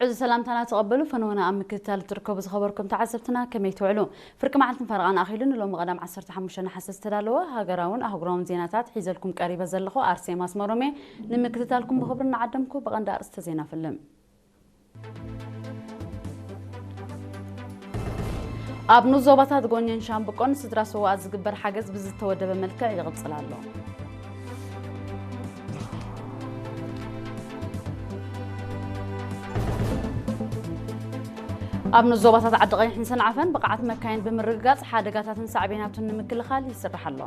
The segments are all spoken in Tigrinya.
እዚ ሰላምታና ተቐበሉ። ፈነወና ኣብ ምክትታል እትርከቡ ዝኸበርኩም ተዓዘብትና ከመይ ትውዕሉ? ፍርቂ መዓልትን ፈረቓን ኣኺሉ ንሎሚ ቀዳም ዓሰርተ ሓሙሽተ ነሓሰ ዝተዳለወ ሃገራውን ኣህጉራውን ዜናታት ሒዘልኩም ቀሪበ ዘለኹ ኣርሴማ ኣስመሮም እየ። ንምክትታልኩም ብኽብሪ እናዓደምኩ ብቐንዲ ኣርእስተ ዜና ፍልም። ኣብ ንኡስ ዞባታት ጎኘን ሻምብቆን ስድራ ስውኣት ዝግበር ሓገዝ ብዝተወደበ መልክዕ ይቕጽል ኣሎ። ኣብ ንኡስ ዞባታት ዓዲ ቀይሕን ሰንዓፈን ብቕዓት መካይን ብምርግጋጽ ሓደጋታትን ሳዕቤናቱን ንምክልኻል ይስራሕ ኣሎ።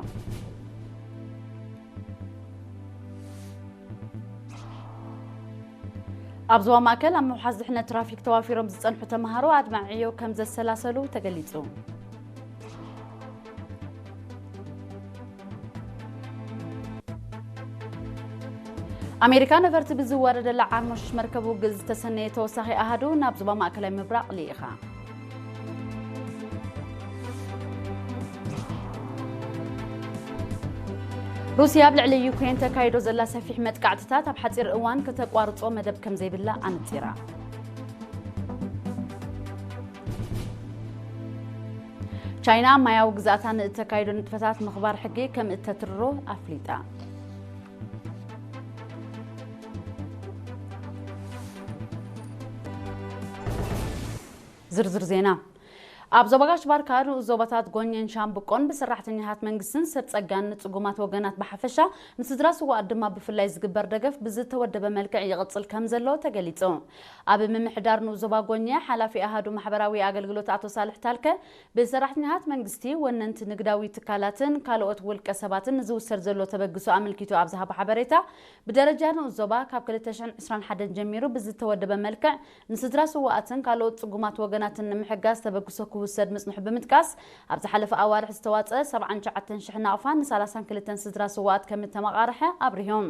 ኣብ ዞባ ማእከል ኣብ ምውሓስ ድሕነት ትራፊክ ተዋፊሮም ዝጸንሑ ተምሃሮ ኣድማዒ ዕዮ ከም ዘሰላሰሉ ተገሊጹ። ኣሜሪካ ነፈርቲ ብዝዋደደላ ዓርሞሽ መርከብ ውግእ ዝተሰነየ ተወሳኺ ኣሃዱ ናብ ዞባ ማእከላይ ምብራቕ ልኢኻ። ሩስያ ኣብ ልዕሊ ዩክሬን ተካይዶ ዘላ ሰፊሕ መጥቃዕትታት ኣብ ሓጺር እዋን ከተቋርጾ መደብ ከም ዘይብላ ኣነጺራ። ቻይና ማያዊ ግዝኣታ ንእተካይዶ ንጥፈታት ምኽባር ሕጊ ከም እተትርሮ ኣፍሊጣ። ዝርዝር ዜና። ኣብ ዞባ ጋሽ ባርካ ንኡስ ዞባታት ጎኘን ሻምብቆን ብሰራሕተኛታት መንግስትን ሰብ ጸጋን ንጽጉማት ወገናት ብሓፈሻ ንስድራ ስዋኣት ድማ ብፍላይ ዝግበር ደገፍ ብዝተወደበ መልክዕ ይቕጽል ከም ዘሎ ተገሊጹ። ኣብ ምምሕዳር ንኡስ ዞባ ጎኘ ሓላፊ ኣሃዱ ማሕበራዊ ኣገልግሎት ኣቶ ሳልሕ ታልከ ብሰራሕተኛታት መንግስቲ፣ ወነንቲ ንግዳዊ ትካላትን ካልኦት ውልቀ ሰባትን ንዝውሰድ ዘሎ ተበግሶ ኣመልኪቱ ኣብ ዝሃቦ ሓበሬታ፣ ብደረጃ ንኡስ ዞባ ካብ ክልተ ሽሕን ዕስራን ሓደን ጀሚሩ ብዝተወደበ መልክዕ ንስድራ ስውኣትን ካልኦት ጽጉማት ወገናትን ንምሕጋዝ ተበግሶ ክውሰድ ምጽንሑ ብምጥቃስ፣ ኣብ ዝሓለፈ ኣዋርሕ ዝተዋጸ ሰብዓን ትሽዓተን ሽሕ ናቕፋ ንሰላሳን ክልተን ስድራ ስውኣት ከም እተመቓርሐ ኣብሪሆም።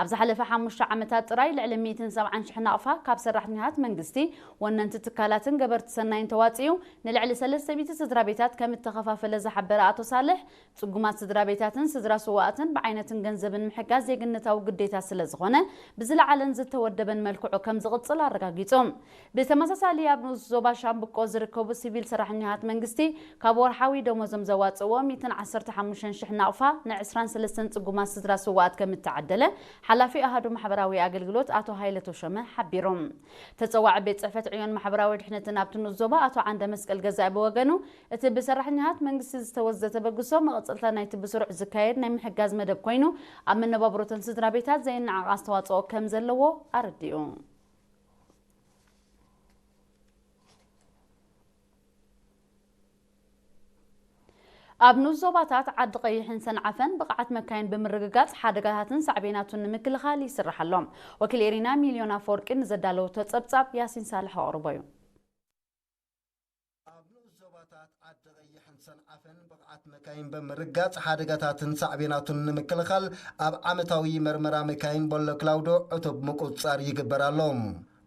ኣብ ዝሓለፈ ሓሙሽተ ዓመታት ጥራይ ልዕሊ ሚእትን ሰብዓን ሽሕ ናቕፋ ካብ ሰራሕተኛታት መንግስቲ፣ ወነንቲ ትካላትን ገበርቲ ሰናይን ተዋጺኡ ንልዕሊ ሰለስተ ሚእቲ ስድራ ቤታት ከም እተኸፋፈለ ዝሓበረ ኣቶ ሳልሕ፣ ጽጉማት ስድራ ቤታትን ስድራ ስውኣትን ብዓይነትን ገንዘብን ምሕጋዝ ዜግነታዊ ግዴታ ስለ ዝኾነ፣ ብዝለዓለን ዝተወደበን መልክዑ ከም ዝቕጽል ኣረጋጊጹ። ብተመሳሳሊ፣ ኣብ ንኡስ ዞባ ሻምብቆ ዝርከቡ ሲቪል ሰራሕተኛታት መንግስቲ፣ ካብ ወርሓዊ ደሞዞም ዘዋጽእዎ ሚእትን ዓሰርተ ሓሙሽተን ሽሕ ናቕፋ ንዕስራን ሰለስተን ጽጉማት ስድራ ስውኣት ከም እተዓደለ፣ ሓላፊ ኣሃዱ ማሕበራዊ ኣገልግሎት ኣቶ ሃይለ ተሾመ ሓቢሮም። ተጸዋዒ ቤት ጽሕፈት ዕዮን ማሕበራዊ ድሕነትን ኣብቲ ንኡስ ዞባ ኣቶ ዓንደ መስቀል ገዛኢ ብወገኑ፣ እቲ ብሰራሕተኛታት መንግስቲ ዝተወስደ ተበግሶ መቐጸልታ ናይቲ ብስሩዕ ዝካየድ ናይ ምሕጋዝ መደብ ኮይኑ፣ ኣብ መነባብሮተን ስድራ ቤታት ዘየነዓቕ ኣስተዋጽኦ ከም ዘለዎ ኣረዲኡ። ኣብ ንኡስ ዞባታት ዓዲ ቀይሕን ሰንዓፈን ብቕዓት መካይን ብምርግጋጽ ሓደጋታትን ሳዕቤናቱን ንምክልኻል ይስራሕ ኣሎ። ወኪል ኤሪና ሚልዮን ኣፈወርቂ ንዘዳለወቶ ጸብጻብ ያሲን ሳልሕ ኣቕርቦ እዩ። ኣብ ንኡስ ዞባታት ዓዲ ቀይሕን ሰንዓፈን ብቕዓት መካይን ብምርጋጽ ሓደጋታትን ሳዕቤናቱን ንምክልኻል ኣብ ዓመታዊ መርመራ መካይን ቦሎ ክላውዶ ዕቱብ ምቁጽጻር ይግበር ኣሎ።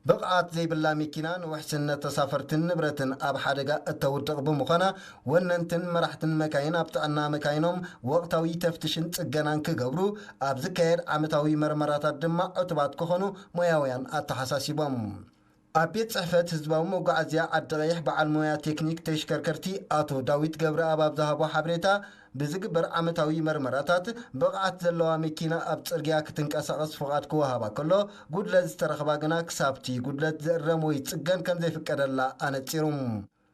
ብቕዓት ዘይብላ መኪና ንውሕስነት ተሳፈርትን ንብረትን ኣብ ሓደጋ እተውድቕ ብምዃና፣ ወነንትን መራሕትን መካይን ኣብ ጥዕና መካይኖም ወቕታዊ ተፍትሽን ጽገናን ክገብሩ ኣብ ዝካየድ ዓመታዊ መርመራታት ድማ ዕቱባት ክኾኑ ሞያውያን ኣተሓሳሲቦም። ኣብ ቤት ጽሕፈት ህዝባዊ መጓዓዝያ ዓዲ ቀይሕ በዓል ሞያ ቴክኒክ ተሽከርከርቲ ኣቶ ዳዊት ገብረኣብ ኣብ ዝሃቦ ሓበሬታ፣ ብዝግበር ዓመታዊ መርመራታት ብቕዓት ዘለዋ መኪና ኣብ ጽርግያ ክትንቀሳቐስ ፍቓድ ክወሃባ ከሎ፣ ጉድለት ዝተረኽባ ግና ክሳብቲ ጉድለት ዝእረም ወይ ዝጽገን ከም ዘይፍቀደላ ኣነጺሩ።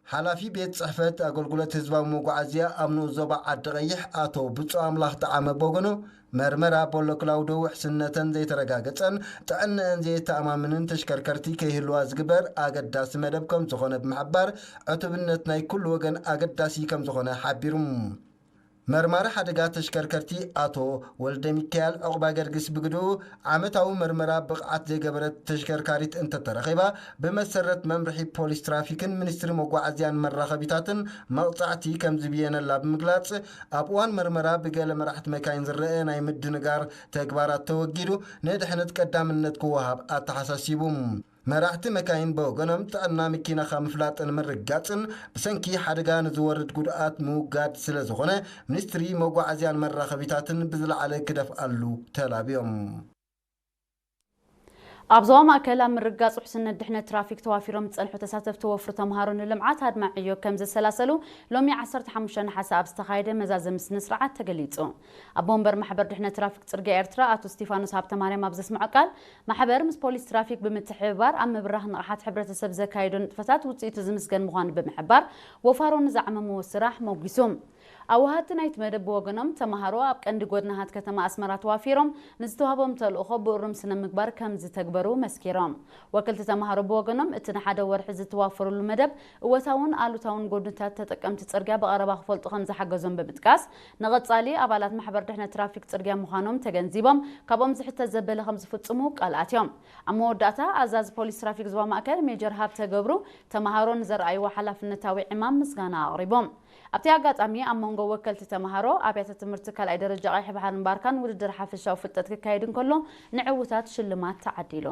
ሓላፊ ቤት ጽሕፈት ኣገልግሎት ህዝባዊ መጓዓዝያ ኣብ ንኡስ ዞባ ዓዲ ቀይሕ ኣቶ ብጹእ ኣምላኽ ጠዓመ በወገኑ፣ መርመራ ቦሎ ክላውዶ ውሕስነተን ዘይተረጋገጸን ጥዕነአን ዘየተኣማምንን ተሽከርከርቲ ከይህልዋ ዝግበር ኣገዳሲ መደብ ከም ዝኾነ ብምሕባር፣ ዕቱብነት ናይ ኩሉ ወገን ኣገዳሲ ከም ዝኾነ ሓቢሩ። መርማሪ ሓደጋ ተሽከርከርቲ ኣቶ ወልደ ሚካኤል ዑቕባ ገርግስ ብግድኡ፣ ዓመታዊ መርመራ ብቕዓት ዘይገበረት ተሽከርካሪት እንተተረኺባ፣ ብመሰረት መምርሒ ፖሊስ ትራፊክን ሚኒስትሪ መጓዓዝያን መራኸቢታትን መቕጻዕቲ ከም ዝብየነላ ብምግላጽ፣ ኣብ እዋን መርመራ ብገለ መራሕቲ መካይን ዝረአ ናይ ምድንጋር ተግባራት ተወጊዱ፣ ንድሕነት ቀዳምነት ክወሃብ ኣተሓሳሲቡ። መራሕቲ መካይን ብወገኖም፣ ጥዕና መኪናኻ ምፍላጥን ምርግጋጽን ብሰንኪ ሓደጋ ንዝወርድ ጉድኣት ምውጋድ ስለ ዝኾነ፣ ሚኒስትሪ መጓዓዝያን መራኸቢታትን ብዝለዓለ ክደፍኣሉ ተላብዮም። ኣብ ዞባ ማእከል ኣብ ምርግጋጽ ውሕስነት ድሕነት ትራፊክ ተዋፊሮም ዝጸንሑ ተሳተፍቲ ወፍሪ ተምሃሮ ንልምዓት ኣድማዒ ዕዮ ከም ዘሰላሰሉ ሎሚ ዓሰርተ ሓሙሽተ ነሓሰ ኣብ ዝተኻየደ መዛዘሚ ስነ ስርዓት ተገሊጹ። ኣቦ ወንበር ማሕበር ድሕነት ትራፊክ ጽርግያ ኤርትራ ኣቶ ስቲፋኖስ ሃብተማርያም ኣብ ዘስምዖ ቃል፣ ማሕበር ምስ ፖሊስ ትራፊክ ብምትሕብባር ኣብ ምብራኽ ንቕሓት ሕብረተሰብ ዘካየዶ ንጥፈታት ውጽኢቱ ዝምስገን ምዃኑ ብምሕባር፣ ወፋሮ ንዝዓመምዎ ስራሕ ሞጒሱ። ኣወሃድቲ ናይቲ መደብ ብወገኖም፣ ተምሃሮ ኣብ ቀንዲ ጎድናታት ከተማ ኣስመራ ተዋፊሮም ንዝተዋህቦም ተልእኾ ብእሩም ስነ ምግባር ከም ዝተግበሩ መስኪሮም። ወከልቲ ተምሃሮ ብወገኖም፣ እቲ ንሓደ ወርሒ ዝተዋፈሩሉ መደብ እወታውን ኣሉታውን ጎድንታት ተጠቀምቲ ጽርግያ ብቐረባ ክፈልጡ ከም ዝሓገዞም ብምጥቃስ፣ ንቐጻሊ ኣባላት ማሕበር ድሕነት ትራፊክ ጽርግያ ምዃኖም ተገንዚቦም፣ ካብኦም ዝሕተት ዘበለ ከም ዝፍጽሙ ቃል ኣትዮም። ኣብ መወዳእታ፣ ኣዛዚ ፖሊስ ትራፊክ ዞባ ማእከል ሜጀር ሃብተ ገብሩ፣ ተምሃሮ ንዘርኣይዎ ሓላፍነታዊ ዕማም ምስጋና ኣቕሪቦም። ኣብቲ ኣጋጣሚ፣ ኣብ መንጎ ወከልቲ ተምሃሮ ኣብያተ ትምህርቲ ካልኣይ ደረጃ ቀይሕ ባሕርን ባርካን ውድድር ሓፈሻዊ ፍልጠት ክካየድ እንከሎ፣ ንዕዉታት ሽልማት ተዓዲሉ።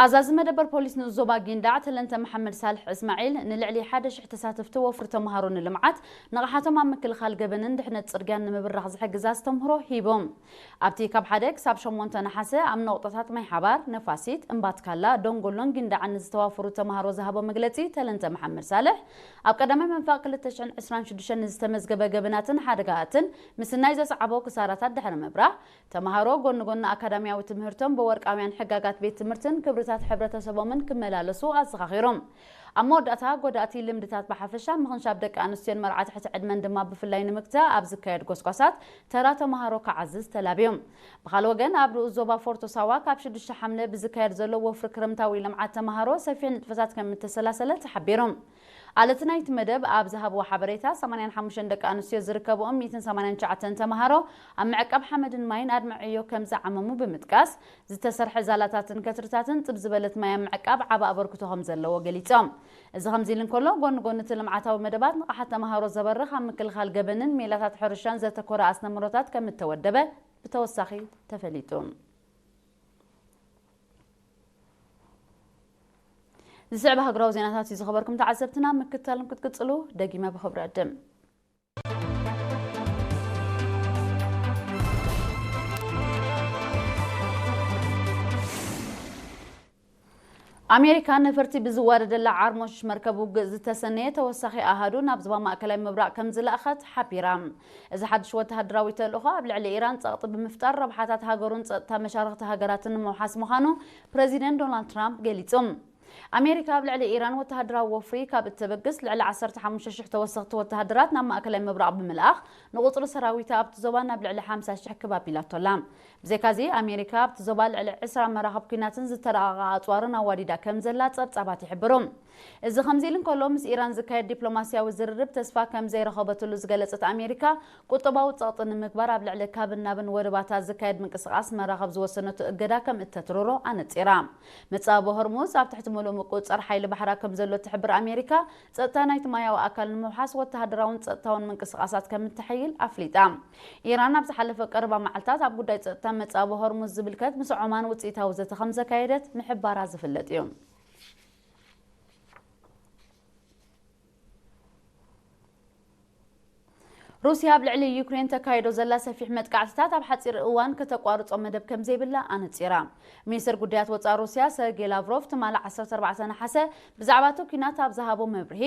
ኣዛዚ መደበር ፖሊስ ንኡስ ዞባ ጊንዳዕ ተለንተ መሓመድ ሳልሕ እስማዒል፣ ንልዕሊ ሓደ ሽሕ ተሳተፍቲ ወፍሪ ተምሃሮ ንልምዓት ንቕሓቶም ኣብ ምክልኻል ገበንን ድሕነት ጽርግያን ንምብራኽ ዝሕግዝ ኣስተምህሮ ሂቦም። ኣብቲ ካብ ሓደ ክሳብ ሸሞንተ ነሓሰ ኣብ ነቑጣታት ማይ ሓባር፣ ነፋሲት፣ እምባትካላ፣ ደንጎሎን ጊንዳዕን ንዝተዋፈሩ ተምሃሮ ዝሃቦ መግለጺ ተለንተ መሓመድ ሳልሕ፣ ኣብ ቀዳማይ መንፈቕ ክልተ ሽሕን ዕስራን ሽዱሽተን ንዝተመዝገበ ገበናትን ሓደጋታትን ምስናይ ዘስዓቦ ክሳራታት ድሕሪ ምብራህ፣ ተምሃሮ ጎኒ ጎኒ ኣካዳሚያዊ ትምህርቶም ብወርቃውያን ሕጋጋት ቤት ትምህርትን ክብርታት ሕብረተሰቦምን ክመላለሱ ኣዘኻኺሮም። ኣብ መወዳእታ፣ ጎዳእቲ ልምድታት ብሓፈሻ፣ ምኽንሻብ ደቂ ኣንስትዮን መርዓ ትሕቲ ዕድመን ድማ ብፍላይ ንምግታእ ኣብ ዝካየድ ጎስጓሳት ተራ ተምሃሮ ክዓዝዝ ተላብዮም። ብኻልእ ወገን፣ ኣብ ንኡስ ዞባ ፎርቶ ሳዋ ካብ ሽዱሽተ ሓምለ ብዝካየድ ዘሎ ወፍሪ ክረምታዊ ልምዓት ተምሃሮ ሰፊሕ ንጥፈታት ከም እተሰላሰለ ተሓቢሩ። ኣለቲ ናይቲ መደብ ኣብ ዝሃብዎ ሓበሬታ፣ ሰማንያን ሓሙሽተን ደቂ ኣንስትዮ ዝርከብኦም ሚእትን ሰማንያን ትሽዓተን ተምሃሮ ኣብ ምዕቃብ ሓመድን ማይን ኣድማዒ ዕዮ ከም ዝዓመሙ ብምጥቃስ፣ ዝተሰርሐ ዛላታትን ከትርታትን ጽብ ዝበለት ማይ ኣብ ምዕቃብ ዓቢ ኣበርክቶ ከም ዘለዎ ገሊጾም። እዚ ከምዚ ኢሉ እንከሎ፣ ጎኒ ጎኒ እቲ ልምዓታዊ መደባት ንቕሓት ተምሃሮ ዘበርኽ ኣብ ምክልኻል ገበንን ሜላታት ሕርሻን ዘተኮረ ኣስተምህሮታት ከም እተወደበ ብተወሳኺ ተፈሊጡ። ዝስዕብ ሃገራዊ ዜናታት እዩ ዝኸበርኩም ተዓዘብትና፣ ምክትታሎም ክትቅጽሉ ደጊመ ብኽብሪ ዕድም። ኣሜሪካ ነፈርቲ ብዝዋደደላ ዓርሞሽሽ መርከብ ውግእ ዝተሰነየ ተወሳኺ ኣሃዱ ናብ ዞባ ማእከላይ ምብራቕ ከም ዝለኣኸት ሓቢራ። እዚ ሓድሽ ወተሃደራዊ ተልእኾ ኣብ ልዕሊ ኢራን ጸቕጢ ብምፍጣር ረብሓታት ሃገሩን ጸጥታ መሻርኽቲ ሃገራትን ንምውሓስ ምዃኑ ፕረዚደንት ዶናልድ ትራምፕ ገሊጹ። ኣሜሪካ ኣብ ልዕሊ ኢራን ወተሃደራዊ ወፍሪ ካብ እተበግስ፣ ልዕሊ ዓሰርተ ሓሙሽተ ሽሕ ተወሰኽቲ ወተሃደራት ናብ ማእከላይ ምብራቕ ብምልኣኽ፣ ንቑጽሪ ሰራዊታ ኣብቲ ዞባ ናብ ልዕሊ ሓምሳ ሽሕ ክብ ኣቢላቶ ኣላ። ብዘይካዚ፣ ኣሜሪካ ኣብቲ ዞባ ልዕሊ ዕስራ መራኽብ ኲናትን ዝተራቐቓ ኣጽዋርን ኣዋዲዳ ከም ዘላ ጸብጻባት ይሕብሩ። እዚ ከምዚ ኢሉ እንከሎ፣ ምስ ኢራን ዝካየድ ዲፕሎማስያዊ ዝርርብ ተስፋ ከም ዘይረኸበትሉ ዝገለጸት ኣሜሪካ፣ ቁጠባዊ ጸቕጢ ንምግባር ኣብ ልዕሊ ካብን ናብን ወደባታ ዝካየድ ምንቅስቓስ መራኽብ ዝወሰነቶ እገዳ ከም እተትርሮ ኣነጺራ። መጻብቦ ሆርሙዝ ኣብ ትሕቲ ምሉእ ምቁጽጻር ሓይሊ ባሕራ ከም ዘሎ እትሕብር ኣሜሪካ፣ ጸጥታ ናይቲ ማያዊ ኣካል ንምውሓስ ወተሃደራውን ጸጥታውን ምንቅስቓሳት ከም እተሐይል ኣፍሊጣ። ኢራን ኣብ ዝሓለፈ ቀረባ መዓልታት ኣብ ጉዳይ ጸጥታ መጻብቦ ሆርሙዝ ዝምልከት ምስ ዖማን ውጽኢታዊ ዘተ ከም ዘካየደት ምሕባራ ዝፍለጥ እዩ። ሩስያ ኣብ ልዕሊ ዩክሬን ተካይዶ ዘላ ሰፊሕ መጥቃዕትታት ኣብ ሓጺር እዋን ከተቋርጾ መደብ ከም ዘይብላ ኣነጺራ። ሚኒስትር ጉዳያት ወጻኢ ሩስያ ሰርጌ ላቭሮቭ ትማሊ ዓሰርተ ኣርባዕተ ነሓሰ ብዛዕባ እቲ ኲናት ኣብ ዝሃቦ መብርሂ፣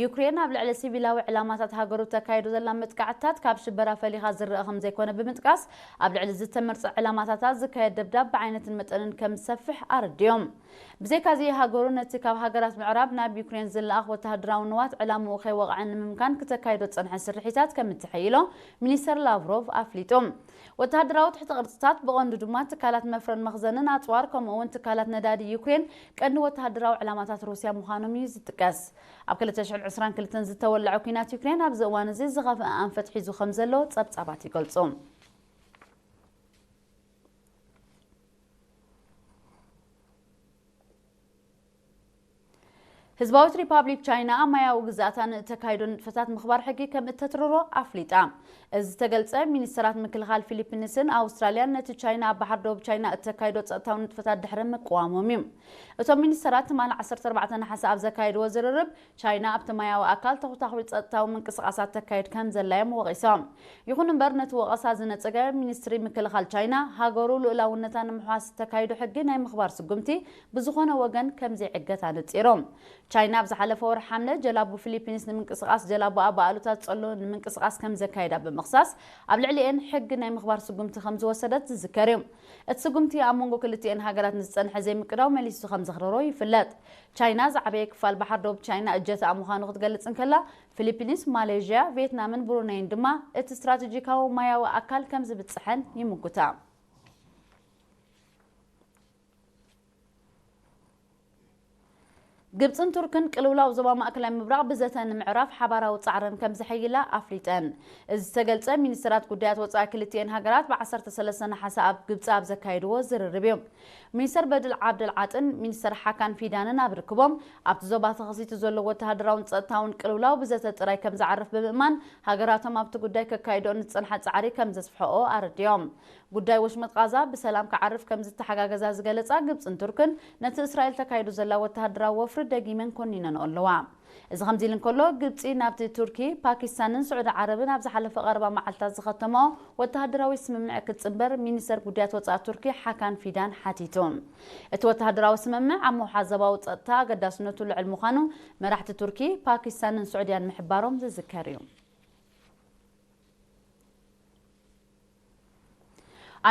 ዩክሬን ኣብ ልዕሊ ሲቪላዊ ዕላማታት ሃገሩ ተካይዶ ዘላ መጥቃዕትታት ካብ ሽበራ ፈሊኻ ዝረኣ ከም ዘይኮነ ብምጥቃስ፣ ኣብ ልዕሊ ዝተመርጸ ዕላማታታት ዝካየድ ደብዳብ ብዓይነትን መጠንን ከም ዝሰፍሕ ኣረዲኦም። ብዘይካዚ፣ ሃገሩ ነቲ ካብ ሃገራት ምዕራብ ናብ ዩክሬን ዝለኣኽ ወተሃደራዊ ንዋት ዕላምኡ ከይወቕዐ ንምምካን ክተካይዶ ዝጸንሐ ስርሒታት ከም እትሕይሎ ሚኒስተር ላቭሮቭ ኣፍሊጡ። ወተሃደራዊ ትሕቲ ቅርጽታት፣ ብቐንዱ ድማ ትካላት መፍረን መኽዘንን ኣጽዋር፣ ከምኡ እውን ትካላት ነዳዲ ዩክሬን፣ ቀንዲ ወተሃደራዊ ዕላማታት ሩስያ ምዃኖም እዩ ዝጥቀስ። ኣብ ክልተ ሽሕን ዕስራን ክልተን ዝተወለዐ ኲናት ዩክሬን ኣብዚ እዋን እዚ ዝኸፍአ ኣንፈት ሒዙ ከም ዘሎ ጸብጻባት ይገልጹ። ህዝባዊት ሪፓብሊክ ቻይና ኣብ ማያዊ ግዛኣታ ንእተካይዶ ንጥፈታት ምኽባር ሕጊ ከም እተትርሮ ኣፍሊጣ። እዚ ዝተገልጸ፣ ሚኒስተራት ምክልኻል ፊሊፒንስን ኣውስትራልያን ነቲ ቻይና ኣብ ባሕሪ ደቡብ ቻይና እተካይዶ ጸጥታዊ ንጥፈታት ድሕሪ ምቅዋሞም እዩ። እቶም ሚኒስተራት ትማሊ ዓሰርተ ኣርባዕተ ነሓሰ ኣብ ዘካየድዎ ዝርርብ፣ ቻይና ኣብቲ ማያዊ ኣካል ተኹታኹቲ ጸጥታዊ ምንቅስቓሳት ተካይድ ከም ዘላ እዮም ወቒሶም። ይኹን እምበር፣ ነቲ ወቐሳ ዝነጸገ ሚኒስትሪ ምክልኻል ቻይና፣ ሃገሩ ልኡላውነታ ንምሕዋስ እተካይዶ ሕጊ ናይ ምኽባር ስጉምቲ ብዝኾነ ወገን ከም ዘይዕገት ኣነጺሩ። ቻይና ኣብ ዝሓለፈ ወርሒ ሓምለ ጀላቡ ፊሊፒንስ ንምንቅስቓስ ጀላቡኣ ብኣሉታ ዝጸሎ ንምንቅስቓስ ከም ዘካየዳ ብምኽሳስ፣ ኣብ ልዕሊኤን ሕጊ ናይ ምኽባር ስጉምቲ ከም ዝወሰደት ዝዝከር እዩ። እቲ ስጉምቲ ኣብ መንጎ ክልቲኤን ሃገራት ንዝጸንሐ ዘይምቅዳው መሊሱ ከም ዘኽረሮ ይፍለጥ። ቻይና ዝዓበየ ክፋል ባሕሪ ደቡብ ቻይና እጀታኣ ምዃኑ ክትገልጽ እንከላ፣ ፊሊፒንስ፣ ማሌዥያ፣ ቪየትናምን ብሩነይን ድማ እቲ ስትራቴጂካዊ ማያዊ ኣካል ከም ዝብጽሐን ይምጉታ። ግብጽን ቱርክን ቅልውላው ዞባ ማእከላይ ምብራቕ ብዘተ ንምዕራፍ ሓባራዊ ጻዕረን ከም ዘሐይላ ኣፍሊጠን። እዚ ዝተገልጸ፣ ሚኒስትራት ጉዳያት ወጻኢ ክልቲኤን ሃገራት ብ ዓሰርተ ሰለስተ ነሓሰ ኣብ ግብጺ ኣብ ዘካየድዎ ዝርርብ እዩ። ሚኒስተር በድል ዓብደል ዓጥን ሚኒስተር ሓካን ፊዳንን ኣብ ርክቦም፣ ኣብቲ ዞባ ተኸሲቱ ዘሎ ወተሃደራውን ጸጥታውን ቅልውላው ብዘተ ጥራይ ከም ዝዓርፍ ብምእማን፣ ሃገራቶም ኣብቲ ጉዳይ ከካይድኦ ንዝጸንሓ ጻዕሪ ከም ዘስፍሐኦ ኣረዲኦም። ጉዳይ ወሽመጥ ቃዛ ብሰላም ክዓርፍ ከም ዝተሓጋገዛ ዝገለጻ ግብጽን ቱርክን፣ ነቲ እስራኤል ተካይዶ ዘላ ወተሃደራዊ ወፍሪ ደጊመን ኮኒነንኦ ኣለዋ። እዚ ከምዚ ኢሉ እንከሎ፣ ግብጺ ናብቲ ቱርኪ፣ ፓኪስታንን ስዑዲ ዓረብን ኣብ ዝሓለፈ ቀረባ መዓልታት ዝኸተመኦ ወተሃደራዊ ስምምዕ ክትጽንበር ሚኒስተር ጉዳያት ወጻኢ ቱርኪ ሓካን ፊዳን ሓቲቱ። እቲ ወተሃደራዊ ስምምዕ ኣብ ምውሓዝ ዞባዊ ጸጥታ ኣገዳስነቱ ልዑል ምዃኑ መራሕቲ ቱርኪ፣ ፓኪስታንን ስዑድያን ምሕባሮም ዝዝከር እዩ።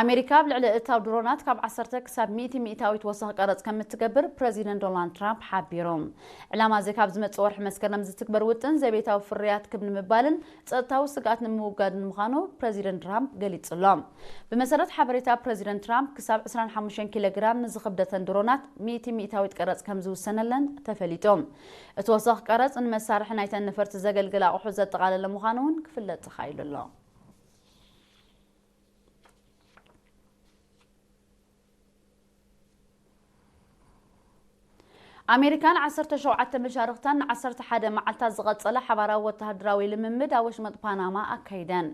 ኣሜሪካ ኣብ ልዕሊ እታው ድሮናት ካብ ዓሰርተ ክሳብ ሚእቲ ሚእታዊት ወሰኽ ቀረጽ ከም እትገብር ፕረዚደንት ዶናልድ ትራምፕ ሓቢሩ። ዕላማ እዚ ካብ ዝመጽእ ወርሒ መስከረም ዝትግበር ውጥን ዘቤታዊ ፍርያት ክብ ንምባልን ጸጥታዊ ስግኣት ንምውጋድን ምዃኑ ፕረዚደንት ትራምፕ ገሊጹ ኣሎ። ብመሰረት ሓበሬታ ፕረዚደንት ትራምፕ፣ ክሳብ ዕስራን ሓሙሽተን ኪሎ ግራም ንዝኽብደተን ድሮናት ሚእቲ ሚእታዊት ቀረጽ ከም ዝውሰነለን ተፈሊጡ። እቲ ወሰኽ ቀረጽ ንመሳርሒ ናይተን ነፈርቲ ዘገልግል ኣቑሑት ዘጠቓለለ ምዃኑ እውን ክፍለጥ ተኻኢሉ ኣሎ። ኣሜሪካን ዓሰርተ ሸውዓተ መሻርኽታን ንዓሰርተ ሓደ መዓልታት ዝቐጸለ ሓባራዊ ወተሃደራዊ ልምምድ ኣብ ወሽመጥ ፓናማ ኣካይደን።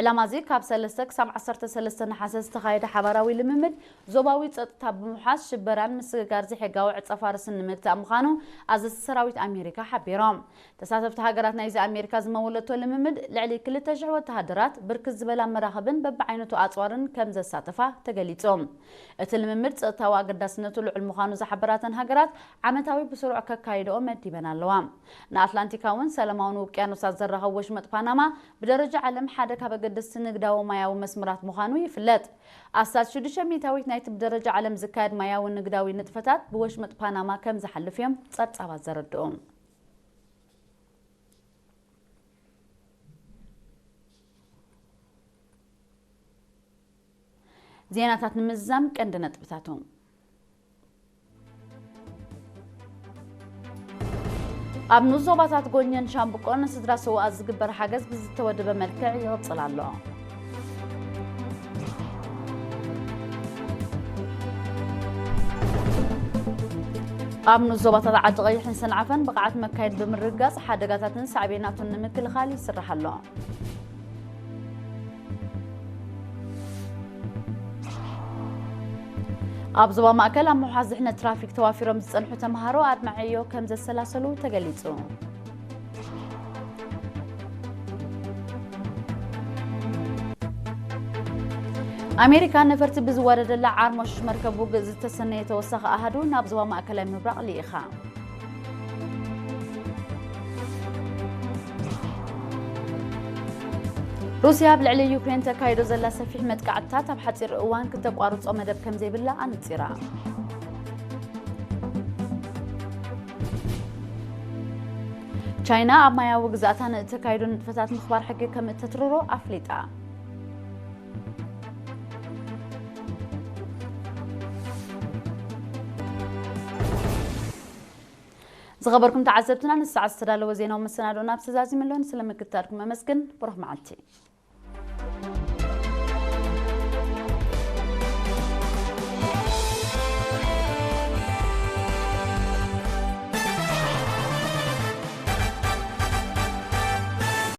ዕላማ እዚ ካብ ሰለስተ ክሳብ ዓሰርተ ሰለስተ ነሓሰ ዝተኻየደ ሓባራዊ ልምምድ ዞባዊ ጸጥታ ብምውሓስ ሽበራን ምስግጋር ዘይሕጋዊ ዕጸ ፋርስን ንምግታእ ምዃኑ ኣዘዝቲ ሰራዊት ኣሜሪካ ሓቢሮም። ተሳተፍቲ ሃገራት ናይዚ ኣሜሪካ ዝመወለቶ ልምምድ ልዕሊ ክልተ ሽሕ ወተሃደራት፣ ብርክት ዝበላ መራኽብን በብዓይነቱ ኣጽዋርን ከም ዘሳተፋ ተገሊጹ። እቲ ልምምድ ጸጥታዊ ኣገዳስነቱ ልዑል ምዃኑ ዝሓበራተን ሃገራት ዓመታዊ ብስሩዕ ከካይድኦ መዲበን ኣለዋ። ንኣትላንቲካውን ሰላማውን ውቅያኖሳት ዘራኸቡ ወሽመጥ ፓናማ ብደረጃ ዓለም ሓደ ካብ ኣገደስቲ ንግዳዊ ማያዊ መስመራት ምዃኑ ይፍለጥ። ኣስታት ሽዱሽተ ሚእታዊት ናይቲ ብደረጃ ዓለም ዝካየድ ማያዊ ንግዳዊ ንጥፈታት ብወሽመጥ ፓናማ ከም ዝሓልፍ እዮም ጸብጻባት ዘረድኡ። ዜናታት ንምዝዛም ቀንዲ ነጥብታቱ። ኣብ ንኡስ ዞባታት ጎኘን ሻምብቆን ንስድራ ስውኣት ዝግበር ሓገዝ ብዝተወደበ መልክዕ ይቕጽል ኣሎ። ኣብ ንኡስ ዞባታት ዓዲ ቀይሕን ሰንዓፈን ብቕዓት መካየዲ ብምርግጋጽ ሓደጋታትን ሳዕቤናቱን ንምክልኻል ይስራሕ ኣሎ። ኣብ ዞባ ማእከል ኣብ ምውሓስ ድሕነት ትራፊክ ተዋፊሮም ዝጸንሑ ተምሃሮ ኣድማዒ ዕዮ ከም ዘሰላሰሉ ተገሊጹ። ኣሜሪካ ነፈርቲ ብዝዋደደላ ዓርሞሽሽ መርከብ ውግእ ዝተሰነየ ተወሳኺ ኣሃዱ ናብ ዞባ ማእከላይ ምብራቕ ልኢኻ። ሩስያ ኣብ ልዕሊ ዩክሬን ተካይዶ ዘላ ሰፊሕ መጥቃዕትታት ኣብ ሓጺር እዋን ክተቋርጾ መደብ ከም ዘይብላ ኣነጺራ። ቻይና ኣብ ማያዊ ግዛእታ ንእተካይዶ ንጥፈታት ምኽባር ሕጊ ከም እተትርሮ ኣፍሊጣ። ዝኸበርኩም ተዓዘብትና፣ ንሰዓት ዝተዳለወ ዜናዊ መሰናዶና ኣብ ተዛዚሙ ኣሎ። ስለምክትታልኩም ኣመስግን። ብሩኽ መዓልቲ።